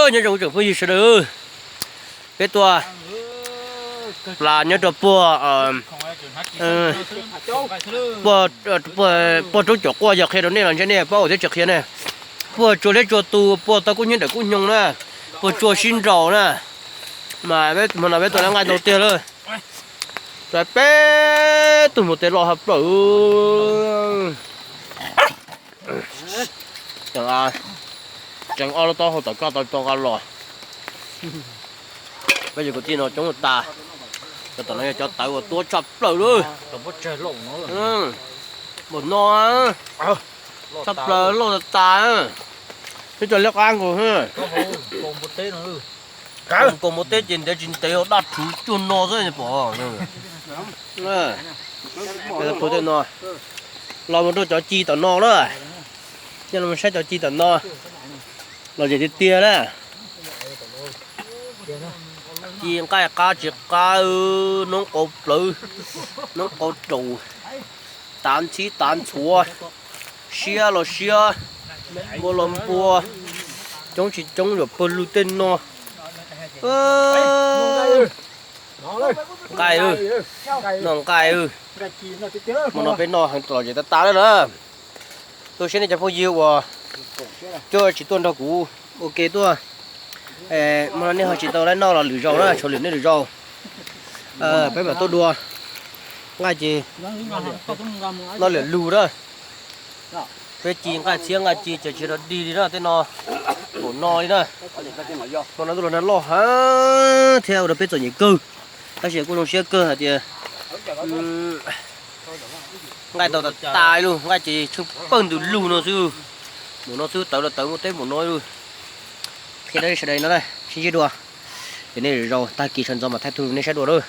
Nyob zoo tsoom phooj ywg sawv daws, peb tuaj plas nyob rau puag, puag, puag roob cuam quaj yog qhia rau nej los ntshe nej paub thiab tsis qhia ne. Puag tsua liab tsua tu, puag tau kub hnyiab ntawm kub hnyoo na, puag tsua sib nraus na. Mas hmo no peb tuaj nqaij ntau tiag lawm. Txais peb tug mus tes loj hab plaws. Tseem ob lub taub hau tom kaj tau to nqa los. Peb cov kwv tij no coob tas. Cov tom no yog cov tawv uas tuab tshaj plaws lawm. Npaum no, tshaj plaws loj tas tas. Peb cov liab qab nkaus. Nkaus npua teb ces ntev tsis ntev daj rhuv cuag no xwb pom. Tej no los mus rau cov ci tom no lawm. Coj los saib cov ci tom no. Los zem tiag tiag na. Ci nqaij qab tsis qab, noob qau plawv, noob qau raus, tav ntxhib tav ntxhuav, siab los siab, npua los npua, coob tsis coob yuav pawg lug tej no. Nqaij, noj nqaij. Hmo no peb noj heev los zem tas tas lawm na. Tu siab nej cov phooj ywg uas tuaj tsis tuaj nrog kuv ua ke tuaj. Hmo no nej ho tsis tau laib noj los lwm zaus na, tshuav lwm nej lwm zaus peb mam tuaj dua. Nqaij ces noj lwm lug na. Peb ci nqaij txhiab nqaij ci ces tsis rov dig li na tej no. Npaum no li na. Hmo no tuaj los nag loj heev thiab ua rau peb txom nyem kawg, tab sis kuj zoo siab kawg hais tias nqaij tau tas tas lug, nqaij ces tsheej pawg ntws lug no xwb. Npaum no xwb, tawv los tawv muaj teb npaum no lug. Qhia rau nej sawv daws no, sib ntsib dua. Ces nej zaum tag kis sawv ntxov mam thaij tug nej saib dua lawm.